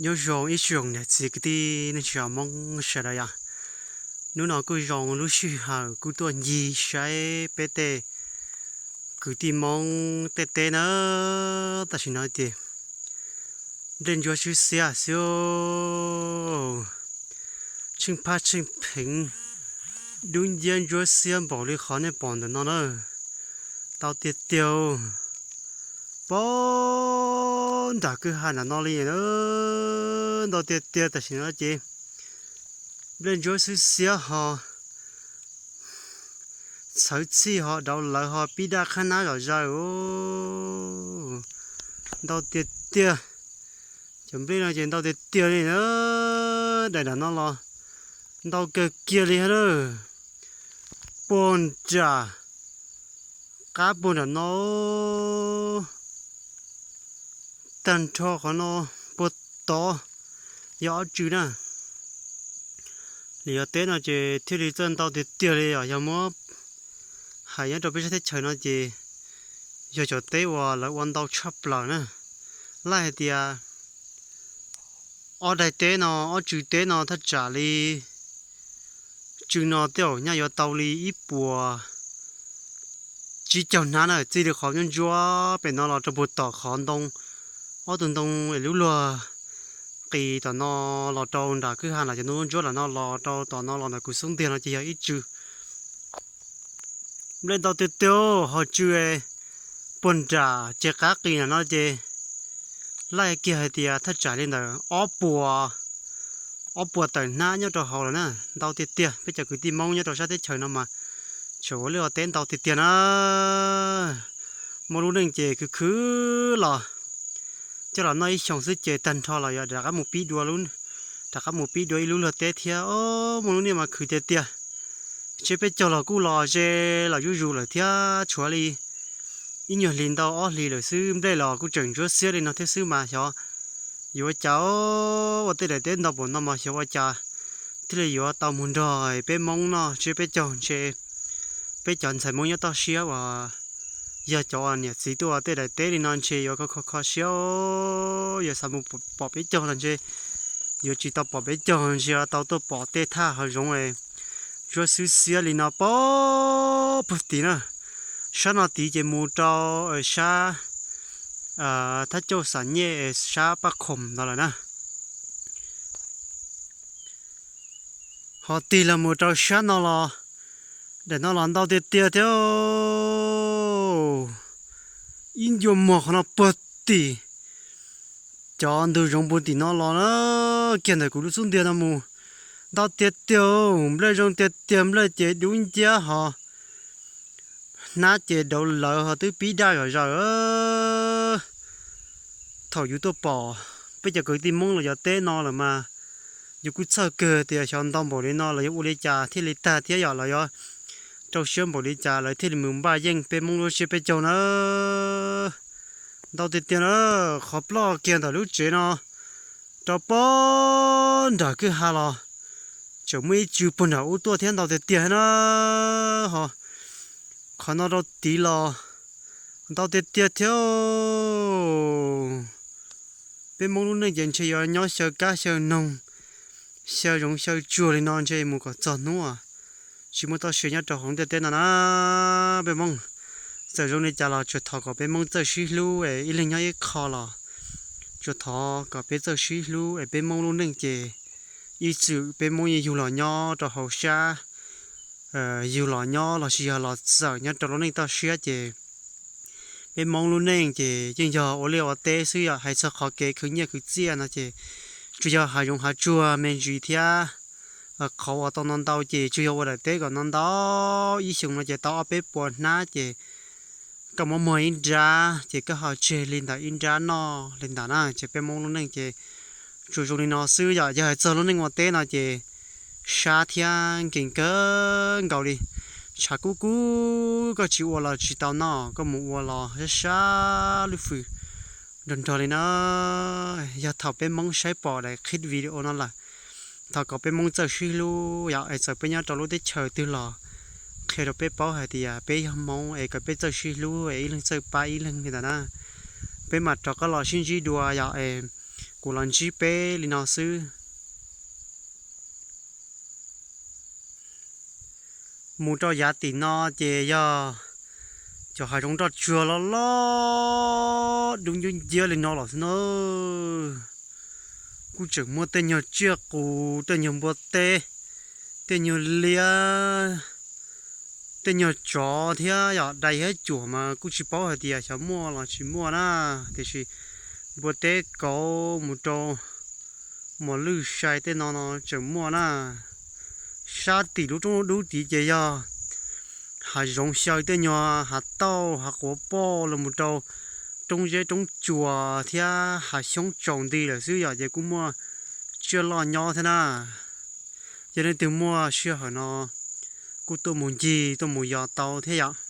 Nyob zoo ib tsoom niam txiv kwv tij neej tsa Hmoob sawv daws yom. Hnub no kuj zoo lub sij hawm kuj tuaj ncig saib peb tej kwv tij Hmoob tej teb na. Tam sim no ces nplej ntsuab xwb xiab xwb, tsheej phab tsheej pheev, dub nciab ntsuab xiab npaum li qhov nej pom ntawm no na. Ntau tiag tiag, pab nram kwj ha nram no li na, ntau tiag tiag. Tam sim no ces nplej ntsuab xwb xiab ho txhawv txhij ho dauv lawv ho pib daj qhab nab zom zaws. Ntau tiag tiag, cov nplej no ces ntau tiag tiag li na. Daim nram no los ntau kawg kiag li ha. Puag nram qab puag nram no, tag nrho qhov no puag tod yog ob tswv na. Li yog teb no ces thiaj li txawj ntau tiag tiag li os. Yog muab hais nyob rau peb sab teb chaws no ces yog cov teb uas lawv ua ntau tshaj plaws na. Laj hais tias ob daim teb no, ob tswv teb no thaj tsam li tswv no tej zaum nyaj yuav tau li ib puas tsib caug hnab na. Txij li qhov nyob ntsuab pem no los rau puag tom qhov ntoo, ob tug ntoo es lub luag qis tom no los rau nram kwj ha nram cov ntoo ntsuab lam no los rau tom no los ntawm kuv xub ntiag no ces yog ib tswv. Nplej ntau tiag tiag, ho tswv puag nram ces qab qis nram no ces laj kiag hais tias thaj tsam li ntawm ob puas, ob puas tawm hnab nyob rau hauv lawm na. Ntau tiag tiag, peb cov kwv tij Hmoob nyob rau sab teb chaws no mas tseem ua liaj ua teb ntau tiag tiag na. Muaj lub neej ces khwv khwv los coj los noj ib xyoos xwb ces tag nrho los yog rov qab mus pib dua, rov qab mus pib dua ib lub luag teb thiab. Muaj lub neej mas khwv tiag tiag. Tsiab peb caug los kuj los ze los zuj zus lawm thiab, tshuav li ib nyuag hlis ntau ob hlis lawm xwb, nplej los kuj tseem ntsuab xiab li no thiab xwb mas xyov yuav ua cas. Ua tej daim teb ntau npaum no mas xyov ua cas thiaj li yuav tau mus nrog peb Hmoob noj tsiab peb caug ntshe peb cov ntxhais Hmoob nyob toj siab uas yog cov niam txiv tuaj ua tej daim teb li no ntshe yuav kho kho kho siab, yuav xav mus pom peb caug los ntshe yuav tsis tau pom peb caug, ntshe yuav tau tuaj pom tej thaj hav zoov ntsuab xwb xiab li no pab puag tid na. Sab no tid ces mus rau sab thab cauj xam nyej sab paj khoom ntawd lawm na. Ho tig los mus rau sab no los, daim no los ntau tiag tiag thiab. Ib ncua muag qhov no puag tim cov ntug zoov puag tim no los na, kiag ntawm kuv lub xub ntiag no mus. Ntau tiag tiag, nplej zoo tiag tiag, nplej ces dub nciab ho hnab ces dauv lawv ho twb pib daj zom zaws. Thaum yus tuaj pom peb cov kwv tij Hmoob los yog teb no lawm mas yus kuj txhawj kawg tias xyov ntau npaum li no los yuav ua li cas thiaj li tag thiab yom, los yuav rau siab npaum li cas lawv thiaj li mus npaj yeej peb Hmoob lub tsiab peb caug na. Ntau tiag tiag na, qhov ploj kiag ntawm lub tsev no rau pab nram kwj ha los tseem muaj ib tswv puag nram ub tuaj thiab, ntau tiag tiag na. Ho qhov no rau tid los ntau tiag tiag thiab. Peb Hmoob lub neej ces ntshe yuav nyob xyaw kab xyaw noog, xyaw zoov xyaw tsuag li no ntshe mus kom txog hnub tsis muaj toj siab nyob rau hauv ntiaj teb no na. Peb Hmoob txawm zoo li cas los tsuas thov kom peb Hmoob txawj sib hlub es ib leeg nyob ib qho los tsuas thov kom peb txawj sib hlub es peb Hmoob lub neej ces ib txwm peb Hmoob yeej yug los nyob rau hauv sab, yug los nyob los sis yog los txawm nyob rau lub neej toj siab ces peb Hmoob lub neej ces yeej yog ua liaj ua teb xwb yom. Hais txog qhov kev khwv nyiaj khwv txiaj no ces tsuas yog hav zoov hav tsuag me ntsis thiab. Qhov uas tau ntau ntau ces tsuas yog ua daim teb kom ntau ntau, ib xyoos no ces tau ob peb puas hnab ces koj muab muag ib nrab ces koj ho tseg li ntawm ib nrab noj li ntawd na. Ces peb Hmoob lub neej ces tsuas zoo li no xwb yom. Yog hais txog lub neej ua teb no ces sab thiab nkees kawg nkaus li. Tshav kub kub koj tsis ua los tsis tau noj, koj mus ua los sab sab lub fws nrog nrog li na. Yog thaum peb Hmoob saib pom daim qhib video no lawm, thov kom peb Hmoob txawj sib hlub yom. Es txawm peb nyob rau lub teb chaws twg los qhia rau peb paub hais tias peb yog Hmoob es kom peb txawj sib hlub es ib leeg txawj pab ib leeg li ntawd na. Peb mam rov qab los sib ntsib dua yom. Es kuv los ntsib peb li no xwb. Mus rau yav tim no ces yog cov hav zoov roj tsuag loj loj dub nciab nciab li no los xwb na. Kuj tseem muaj tej nyuag tsiaj qus, tej nyuag npua teb, tej nyuag liab, tej nyuag tsov thiab yom, dais thiab cuam mas kuj tsis paub hais tias xyov muaj los tsis muaj na. Tiam sis npua teb kauv mus rau mos lwj sai tej no no tseem muaj na. Sab tim lub roob dub tid ces yog hav zoov xyaw, tej nyuag hav tauj hav quav poj los mus rau roob zeb roob tsuas thiab hav xyoob tsaus nti lawm xwb yom, ces kuj muaj tsiaj loj nyob thiab na. Yog leej twg muaj sij hawm no kuj tuaj mus ncig tuaj mus yos tau thiab yom.